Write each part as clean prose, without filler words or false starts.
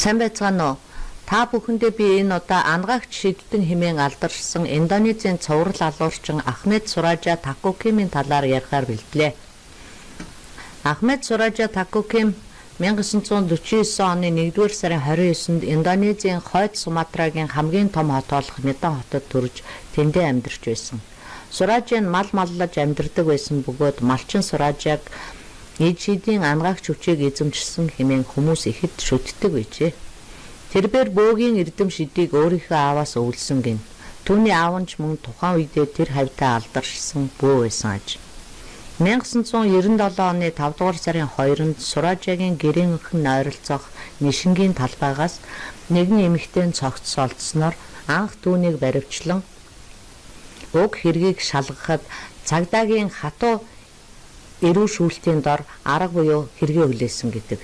Сайн байцгаана уу? Та бүхэндээ би энэ удаа ангаагч шидтэн хэмээн алдаршсан Индонезийн цуврал алуурчин Ахмед Суража Такукимийн талаар ярихаар бэлтлээ. Ахмед Суража Такуким 1949 оны 1-р сарын 29-нд Индонезийн Хойд Суматрагийн хамгийн том хот болох Медан хотод төрж тэндээ амьдарч байсан. Суража нь мал маллаж амьдардаг байсан бөгөөд малчин Суражаг ид шидийн ангаагч хүчийг эзэмшсэн хэмээн хүмүүс ихэд шүтдэг байжээ. Тэрбээр бөөгийн эрдэм шидийг өөрийнхөө ааваас өвлсөн гин. Түүний аав нь ч мөн тухайн үедээ тэр хавьтаа алдаршсан бөө байсан аж. 1997 оны 5 дугаар сарын 2-нд Суражагийн гэрийнхэн ойролцоох Нишингийн талбайгаас нэгэн эмэгтэй цогц олдсноор анх түүнийг баривчлан уг хэргийг шалгахад цагдаагийн хатуу эрүү шүүлтийн дор арга буюу хэрэгээ хүлээсэн гэдэг.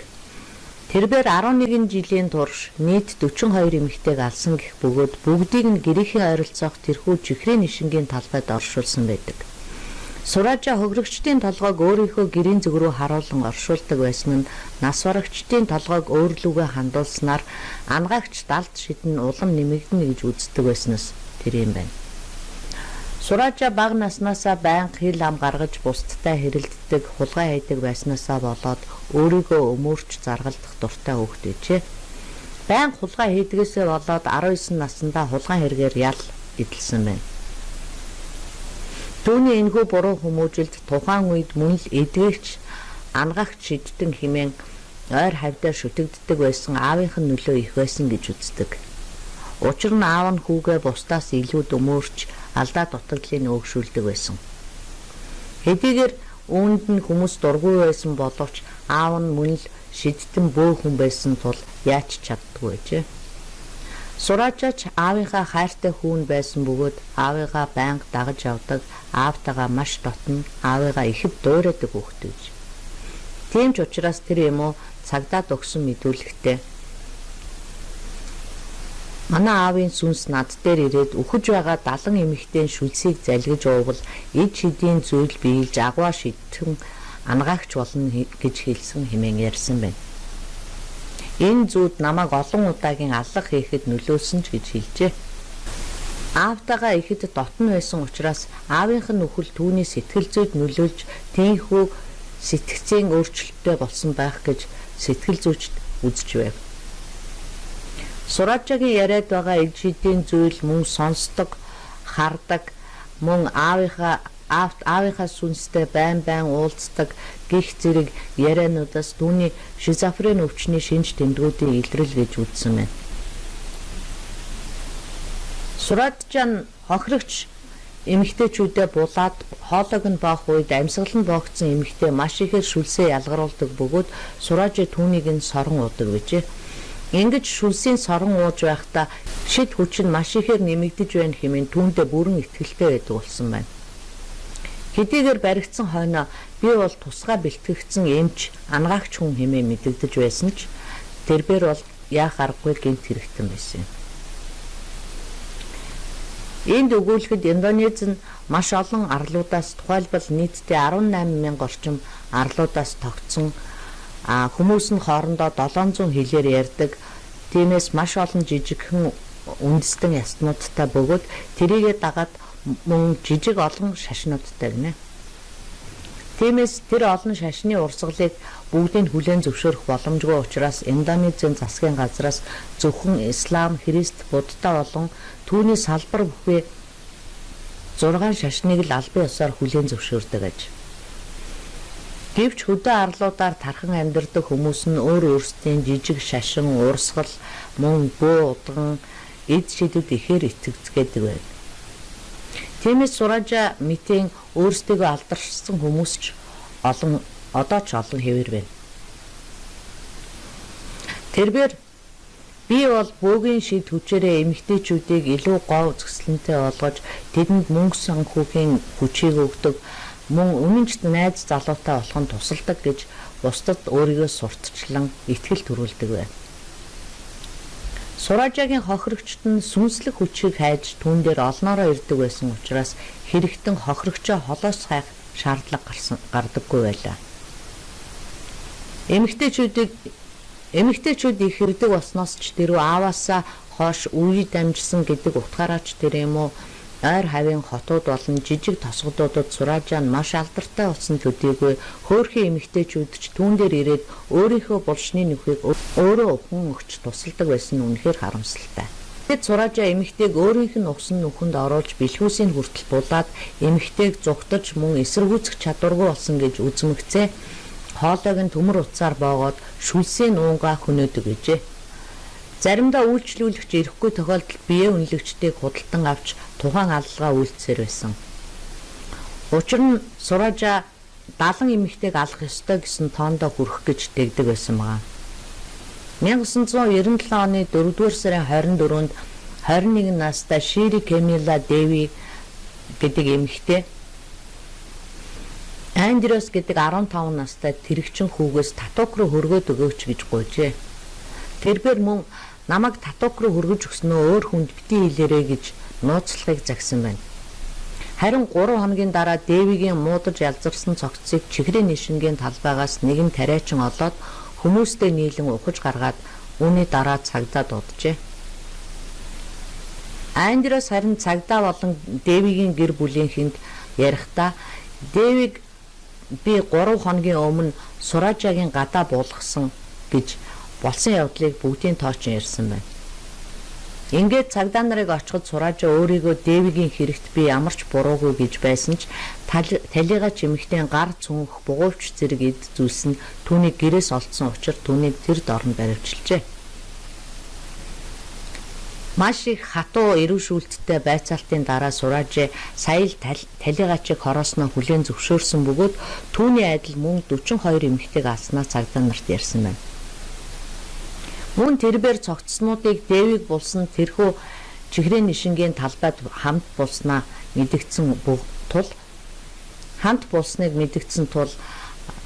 Тэрбээр 11 жилийн турш нийт 42 эмэгтэйг алсан гэх бөгөөд бүгдийг нь гэрийнхээ ойролцоох тэрхүү чихрийн нишингийн талбайд оршуулсан байдаг. Суража хохирогчдын толгойг өөрийнхөө гэрийн зүг рүү харуулан оршуулдаг байсан нь нас барагчдын толгойг өөр лүүгээ хандуулснаар ангаагч далд шидэн улам нэмэгдэнэ гэж үздэг байснаас тэр юм байна. Суража бага наснаасаа байнга хэл ам гаргаж бусдтай хэрэлддэг, хулгай хайдаг байснаасаа болоод өөрийгөө өмөөрч заргалдах дуртай хүүхэд байжээ. Байнга хулгай хийдгээсээ болоод 19 наснда хулгайн хэрэгээр ял эдэлсэн байна. Түүний энэхүү буруу хүмүүжилд тухайн үед мөн л эдгээгч, ангаагч шидтэн хэмээн ойр хавьдаа шүтэгддэг байсан аавынх нь нөлөө их байсан гэж үздэг. Учир нь аав нь хүүгээ бусдаас илүү өмөөрч алдаа дутагдлыг өөгшүүлдэг байсан. Хэдийгээр үүнд нь хүмүүс дургүй байсан боловч аав нь мөн л шидтэн бөө хүн байсан тул яаж ч чаддаггүй байжээ. Суражаач аавынхаа хайртай хүүн байсан бөгөөд аавыгаа байнга дагаж явдаг, аавтайгаа маш дотно, аавыгаа ихэд дуурайдаг хүүхэд гэж. Тийм ч учраас тэр юм уу цагдаад өгсөн мэдүүлэгтээ манай аавын сүнс над дээр ирээд үхэж байгаа 70 эмэгтэйн шүлсийг залгиж уувал эд шидийн зүйл биелж агваа шидтэн ангаагч болно гэж хэлсэн хэмээн ярьсан байна. Энэ зүүд намайг олон удаагийн аллах хийхэд нөлөөлсөн ч гэж хэлжээ. Аавтайгаа ихэд дотно байсан учраас аавынх нь үхэл түүний сэтгэл зүйд нөлөөлж тийхүү сэтгцийн өөрчлөлттэй болсон байх гэж сэтгэл зүйчд үзэж байв. Суражагийн яриад байгаа ид шидийн зүйл мөн сонсдог, хардаг, мөн аавынхаа сүнстэй байн байн уулздаг гих зэрэг яриануудаас түүний шизофрен өвчний шинж тэмдгүүдийн илрэл гэж үзсэн байна. Суражан хохирогч эмэгтэйчүүдэд булаад хоолойг нь боох үед амьсгал нь боогдсон эмэгтэй маш ихээр шүлсээ ялгаруулдаг бөгөөд Суража түүнийг нь сорон уудаг байжээ. Ингэж шүлсийн сорон ууж байхдаа шид хүч нь маш ихээр нэмэгдэж байна хэмээн түүндээ бүрэн итгэлтэй байдаг болсон байна. Хэдийгээр баригдсан хойноо би бол тусгай бэлтгэгдсэн эмч, ангаагч хүн хэмээн мэдэгдэж байсан ч тэрбээр бол яах аргагүй гэмт хэрэгтэн байсан юм. Энд өгүүлэхэд Индонез нь маш олон арлуудаас, тухайлбал нийтдээ 18 мянга орчим арлуудаас тогтсон хүмүүс нь хоорондоо 700 хэлээр ярьдаг. Тиймээс маш олон жижигхэн үндэстэн ястнуудтай бөгөөд тэрийгээ дагаад мөн жижиг олон шашнуудтай гинэ. Тиймээс тэр олон шашны урсгалыг бүгдийг хүлээн зөвшөөрөх боломжгүй учраас Индонезийн засгийн газраас зөвхөн ислам, христ, будда болон түүний салбар бүхий 6 шашныг л албан ёсоор хүлээн зөвшөөрдөг аж. Гэвч хөдөө арлуудаар тархан амьдардаг хүмүүс нь өөр өөрсдийн жижиг шашин, урсгал, мөн бөө удган, эд шидэд ихээр итгэцгээдэг байна. Тиймээс Суража мэтийн өөрсдийгөө алдаршсан хүмүүс ч олон одоо ч олон хэвээр байна. Тэрбээр би бол бөөгийн шид хүчээрээ эмэгтэйчүүдийг илүү гов зөкслөнтэй болгож тэдэнд мөнгө санхүүгийн хүчийг өгдөг, мөн үнэнч найз залуутай болох нь тусалдаг гэж бусдад өөрийгөө сурталчлан итгэл төрүүлдэг байв. Суражагийн хохирогчд нь сүнслэг хүчийг хайж түүн дээр олноороо ирдэг байсан учраас хэрэгтэн хохирогчоо холоос хайх шаардлага гарсан гардаггүй байлаа. Эмэгтэйчүүдийг Эмэгтэйчүүд их хэрдэг болсноос ч тэрүү ааваасаа хойш үе дамжсан гэдэг утгаараа ч тэр юм уу ойр хавийн хотууд болон жижиг тосгодуудад Суражаа нь маш алдартай болсон төдийгүй хөөрхөн эмэгтэйчүүд ч түүн дээр ирээд өөрийнхөө булшны нүхийг өөрөө ухан өгч тусалдаг байсан нь үнэхээр харамсалтай. Тэгэд Суражаа эмэгтэйг өөрийнх нь ухсан нүхэнд оруулж бэлхүүсийг хүртэл булаад эмэгтэйг зугтаж мөн эсэргүүцэх чадваргүй болсон гэж үзмэгцээ хоолойг нь төмөр утсаар боогоод шүлсээ нуунгаа хөнөөдөг гэжээ. Заримдаа үйлчлүүлэгч ирэхгүй тохиолдолд бие үнэлэгчдийг худалдан авч тухайн аллгаа үйлдсээр байсан. Учир нь Суражаа 70 эмэгтэйг алах ёстой гэсэн тоондоо хүрэх гэж тэгдэг байсан байгаа. 1997 оны 4-р сарын 24-нд 21 настай Шири Кемила Дэви гэдэг эмэгтэй Андрес гэдэг 15 настай тэрэгчин хүүгээс татук руу хөргөөд өгөөч гэж гуйжээ. Тэрбээр мөн намайг татук руу хөргөж өгснөө өөр хүнд битгий хэлээрэй гэж нууцлахыг загсан байна. Харин 3 хоногийн дараа Дэвигийн муудаж ялзарсан цогцсыг чихрийн нишингийн талбайгаас нэгэн тариачин олоод хүмүүстэй нийлэн ухаж гаргаад үүний дараа цагдаа дууджээ. Андрес харин цагдаа болон Дэвигийн гэр бүлийнхэнд ярихдаа Дэвиг би 3 хоногийн өмнө Суражагийн гадаа буулгасан гэж болсон явдлыг бүгдийн тоочин ярьсан байна. Ингээд цагдаа нарыг очиход Суражаа өөрийгөө Дэвигийн хэрэгт би ямар ч буруугүй гэж байсан ч талигач эмэгтэйн гар цүнх, бугуувч зэрэг эд зүйлс нь түүнийг гэрээс олдсон учир түүнийг тэр дорн баривчилжээ. Маш их хатуу эрүүшүүлттэй байцаалтын дараа Суражээ сая л талигачийг хороосноо хүлээн зөвшөөрсөн бөгөөд түүний адил мөн 42 эмэгтэйг алснаа цагдаа нарт ярьсан байна. Мөн тэрбээр цогцснуудыг Дэвиг булсан тэрхүү чихрийн нишингийн талбайд хамт булснаа мэдэгдсэн тул хамт булсныг мэдэгдсэн тул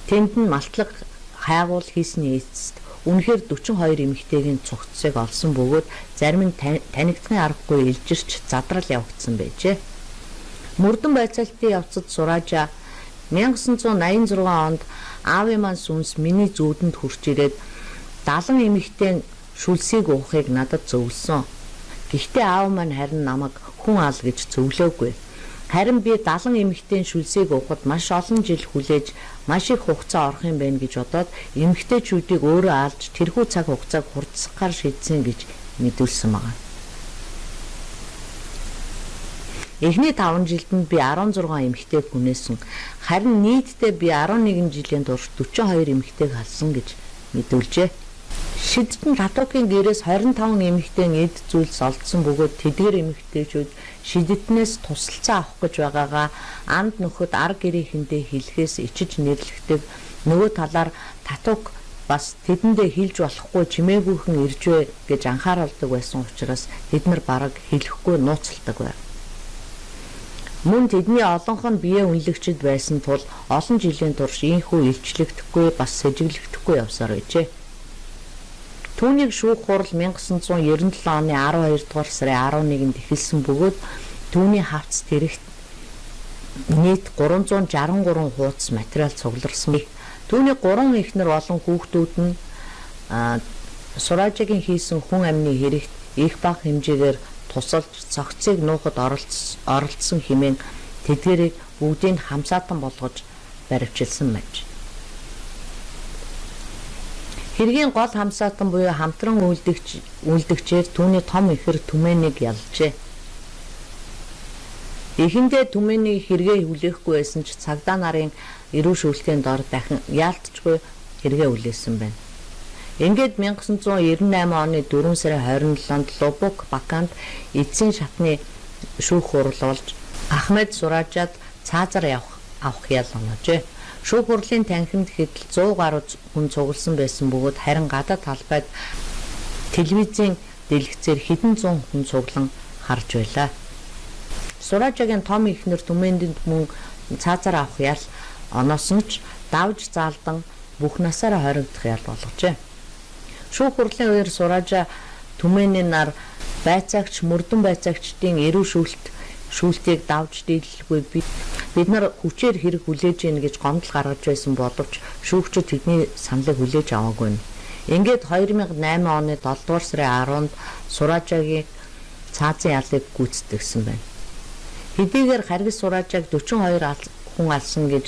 тэнд нь малтлага хайгуул хийсний эцэст үнэхээр 42 эмэгтэйгийн цогцсыг олсон бөгөөд зарим нь танигдахын аргагүй илжирч задрал явагдсан байжээ. Мөрдөн байцаалтын явцад Суражаа 1986 онд аавын маань сүнс миний зүүдэнд хүрч ирээд 70 эмэгтэйн шүлсийг уухыг надад зөвлөсөн. Гэхдээ аав маань харин намайг хүн ал гэж зөвлөөгүй. Харин би 70 эмэгтэйн шүлсийг уухад маш олон жил хүлээж маш их хугацаа орох юм байна гэж бодоод эмэгтэйчүүдийг өөрөө алж тэрхүү цаг хугацааг хурдсахаар шийдсэн гэж мэдүүлсэн байгаа. Эхний 5 жилд нь би 16 эмэгтэйг хүнээсэн. Харин нийтдээ би 11 жилийн турш 42 эмэгтэйг халсан гэж мэдүүлжээ. Шидтэн Татукийн гэрээс 25 эмэгтэйн эд зүйлс олдсон бөгөөд тэдгээр эмэгтэйчүүд шидтнээс тусалцаа авах гэж байгаагаа анд нөхөд ар гэрийнхэндээ хэлэхээс ичиж нэрлэхдэг. Нөгөө талаар Татук бас тэдэндээ хэлж болохгүй чимээгүйхэн ирж вэ гэж анхааруулдаг байсан учраас тэд нар бараг хэлэхгүй нууцалдаг байв. Мөн тэдний олонх нь бие үнэлэгчд байсан тул олон жилийн турш ийнхүү илчлэгдэхгүй бас сэжиглэгдэхгүй явсаар байжээ. Түүнийг шүүх хурал 1997 оны 12 дугаар сарын 11-нд эхэлсэн бөгөөд түүний хавц тэрэгт нийт 363 хуудас материал цугларсан. Түүний 3 эхнэр болон хүүхдүүд нь Суражагийн хийсэн хүн амны хэрэгт их бага хэмжээгээр тусалж цогцыг нуухад оролцсон хэмээн тэдгээрийг бүгдийг хамсаатан болгож баривчилсан байж. Хэргийн гол хамсаатан буюу хамтран үйлдэгчээр түүний том ихэр Түмэнийг ялжээ. Эхэндээ Түмэнийг хэрэгээ хүлээхгүй байсан ч цагдаа нарын эрүү шүүлтийн дор дахин яалтчгүй хэрэгээ хүлээсэн байна. Ингээд 1998 оны 4 сарын 27-нд Лубук Баканд эцсийн шатны шүүх хурал болж Ахмед Суражаад цаазар авах ял оноожээ. Шүүх хурлын танхимд хэдэл 100 гаруй хүн цугласан байсан бөгөөд харин гадаад талбайд телевизийн дэлгэцээр хэдэн зуун хүн цуглан харж байлаа. Суражагийн том эхнэр Түмэндэнд мөн цаазаар авах ял оноосон ч давж заалдан бүх насаараа хоригдох ял болгожээ. Шүүх хурлын үеэр Суража Түмэний нар байцаагч мөрдөн байцаагчдын эрүү шүүлтийг давж дийлэлгүй бид нар хүчээр хэрэг хүлээж гин гэж гомдол гаргаж байсан боловч шүүгчид тэдний саналыг хүлээж аваагүй. Ингээд 2008 оны 7 дугаар сарын 10-нд Суражагийн цаазын ялыг гүйцэтгэсэн байна. Хэдийгээр Харгис Суражааг 42 хүн алсан гэж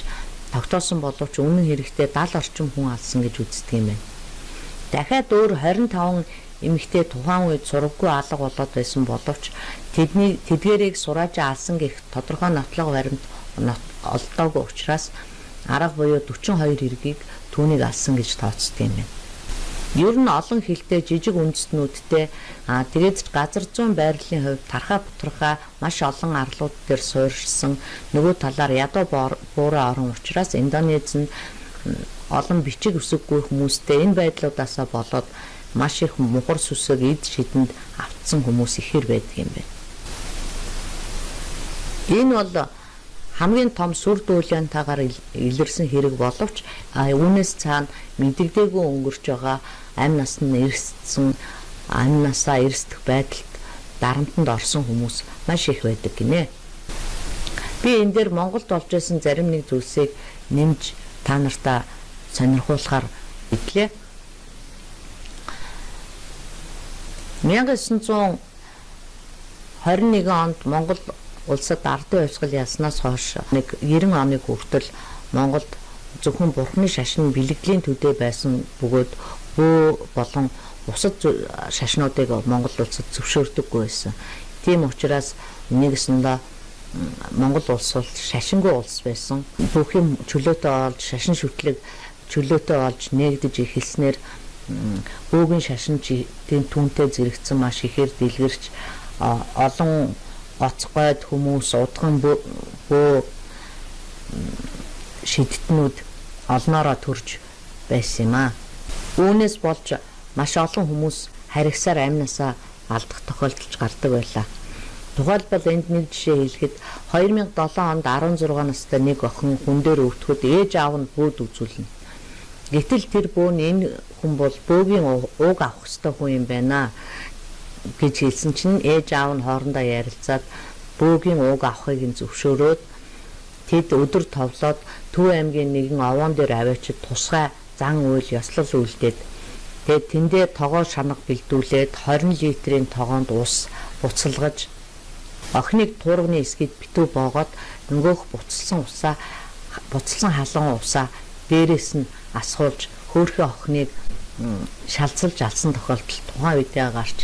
тогтоосон боловч үнэн хэрэгтээ 70 орчим хүн алсан гэж үздэг юм байна. Дахиад өөр 25 эмэгтэй тухайн үед сураггүй алга болоод байсан боловч тэдний тэдгээрийг Суражаа алсан гэх тодорхой нотлого баримт олдоогүй учраас арга буюу 42 иргэгийг түүнийг алсан гэж тооцдог юм байна. Ер нь олон хилтэй жижиг үндэстнүүдтэй тэгээд газар зүүн байрлалын хувьд тархаа бутархаа маш олон арлууд дээр суурьшсан, нөгөө талаар ядуу буурай орон учраас Индонез нь олон бичиг үсэггүй хүмүүстэй энэ байдлуудаасаа болоод маш их мухар сүсэг эд шидэнд автсан хүмүүс ихээр байдаг юм байна. Энэ бол хамгийн том сүр дүүлэнтайгаар илэрсэн хэрэг боловч үүнээс цаана мэдэгдээгүй өнгөрч байгаа амь нас нь эрсдсэн, амь насаа эрсдэх байдалд дарамтанд орсон хүмүүс маш их байдаг гинэ. Би энэ дээр Монголд болж байсан зарим нэг зүйлсийг нэмж та нартаа сонирхуулахаар идлээ. 1921 онд Монгол улсад ардын хувьсгал ялснаас хойш нэг 90 оныг хүртэл Монголд зөвхөн бурхны шашин бэлгэдлийн төдий байсан бөгөөд бөө болон бусад шашнуудыг Монгол улсад зөвшөөрдөггүй байсан. Тийм учраас нэгсэндээ Монгол улс бол шашингүй улс байсан. Бүх юм чөлөөтэй олж, шашин шүтлэг чөлөөтэй олж нээгдэж эхэлснээр бөөгийн шашин түүнтэй зэрэгцэн маш ихээр дэлгэрч олон гоцгойд хүмүүс, удган бөө шидтнүүд олноороо төрж байсан юм аа. Үүнээс болж маш олон хүмүүс харигсаар амь насаа алдах тохиолдолж гардаг байлаа. Тухайлбал энд нэг жишээ хэлэхэд 2007 онд 16 настай нэг охин хүн дээр өвдөхөд ээж аав нь бөөд үзүүлнэ. Гэтэл тэр бөө нь энэ хүн бол бөөгийн уг авах ёстой хүн юм байна гэж хэлсэн чинь ээж аав нь хоорондоо ярилцаад бөөгийн уг авахыг нь зөвшөөрөөд тэд өдөр товлоод Төв аймгийн нэгэн овоон дээр аваачид тусгай зан үйл ёслол үлдээд тэгээд тэндээ тогоо шанга бэлдүүлээд 20 литрийн тогоонд ус буцалгаж охиныг туурганы эсгээд битүү боогоод нөгөөх буцалсан усаа буцалсан халуун усаа дээрээс нь асгуулж хөөрхөн охиныг шалцалж алсан тохиолдол тухайн үедээ гарч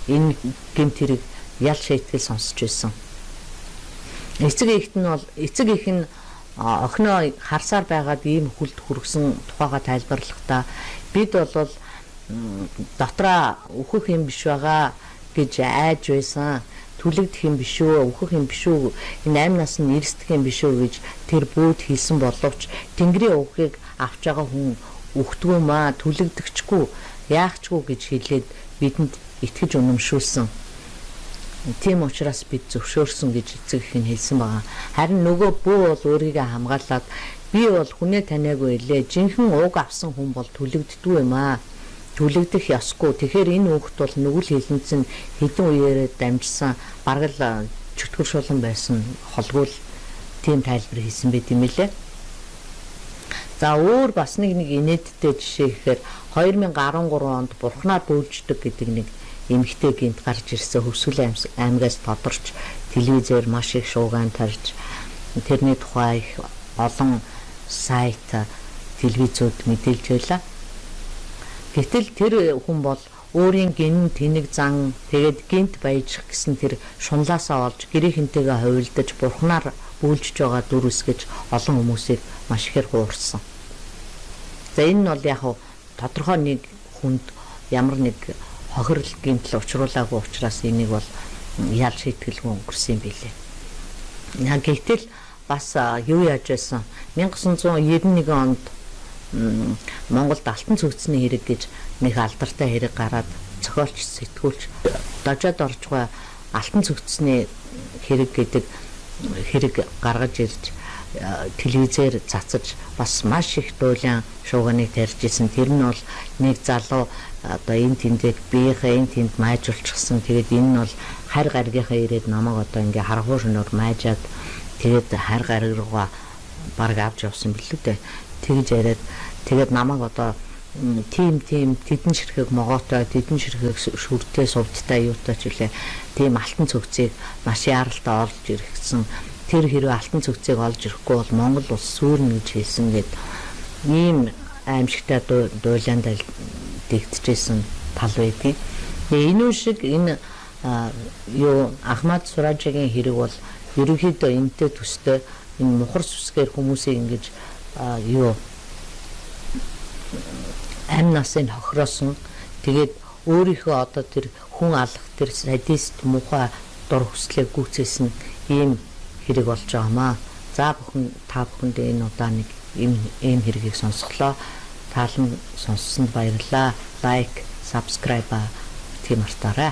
энэ гэмт хэрэг ял шийтгэл сонсож байсан. Эцэг ихт нь бол эцэг их нь охиноо харсаар байгаад ийм хүлд хүргэсэн тухайга тайлбарлахдаа бид бол дотроо өөхөх юм биш байгаа гэж айж байсан. Түлэгдэх юм биш үү, өөхөх юм биш үү, энэ амь нас нь эрсдэх юм биш үү гэж тэр бүүд хэлсэн боловч Тэнгэрийн угыг авч байгаа хүн үхдгүү маа, түлэгдэхчгүй, яахчгүй гэж хэлээд бидэнд итгэж үнэмшүүлсэн. Тийм учраас бид зөвшөөрсөн гэж эцэг их нь хэлсэн байгаа. Харин нөгөө бүү бол өөрийгөө хамгаалаад би бол хүнээ таниагүй илээ. Жинхэнэ уг авсан хүн бол түлэгддэггүй юм аа. Түлэгдэх ёсгүй. Тэгэхээр энэ хүүхэд бол нүгэл хилэнцэн хэдэн үеэрээ дамжсан бараг л чөтгөр шулан байсан холгүй л тийм тайлбар хийсэн байт юм лээ. За өөр бас нэг инээдтэй жишээ гэхээр 2013 онд бурхнаар бөөлждөг гэдэг нэг эмэгтэй гинт гарч ирсэн Хөвсгөл аймгаас тодорч телевизээр маш их шуугаан тарж тэрний тухай их олон сайт телевизүүд мэдээлж байлаа. Гэтэл тэр хүн бол өөрийн гин тэнэг зан тэгээд гинт баяжих гэсэн тэр шунлаасаа олж гэрийнхэнтэйгээ хувилдаж бурхнаар бүүлжж байгаа дүр үсгэж олон хүмүүсийг маш ихээр хуурсан. За энэ нь бол яг тодорхой нэг хүнд ямар нэг хохирол гэмтэл учруулаагүй учраас энийг бол ял шийтгэлгүй өнгөрсөн юм билээ. Гэтэл бас юу яаж байсан 1991 онд Монголд алтан цөгцсөний хэрэг гэж нэг алдартай хэрэг гараад зохиолч сэтгүүлч дожоод оржгүй алтан цөгцсөний хэрэг гэдэг хэрэг гаргаж ирж телевизээр цацаж бас маш их дуулан шууганыг тарьж исэн. Тэр нь бол нэг залуу одоо энэ тэндийг биеийнхээ энэ тэнд маажуулчихсан. Тэгээд энэ нь бол харь гаргийнхаа ирээд намайг одоо ингээ харгуй шөнөөр маажаад тэгээд харь гараг руугаа бараг авч явсан билүү дээ. Тэгж яриад тэгээд намайг одоо тийм тэдэн ширхэг могоотой, тэдэн ширхэг шүртэй, сувдтай юутай ч үлээ тийм алтан цөгцийг маш яаралтай олж ирэх гэсэн. Тэр хэрвээ алтан цөгцийг олж ирэхгүй бол Монгол улс сүүрнэ гэж хэлсэн гээд ийм аимшигтай дуулаанд дэгдэжсэн тал байдгийг. Тэгээ энэ шиг энэ юу Ахмад Суражигийн хэрэг бол ерөнхийдөө энэтэй төстэй энэ мухар сүсгээр хүмүүсийг ингэж юу амь насыг хохироосон. Тэгээд өөрийнхөө одоо тэр хүн алах тэр садист мухай дур хүслээ гүйцээсэн ийм хэрэг болж байгаамаа. За бүхэн та бүхэнд энэ удаа нэг ийм хэргийг сонсголоо. Таалан сонссонд баярлалаа. Лайк, subscribe тийм мартаарай.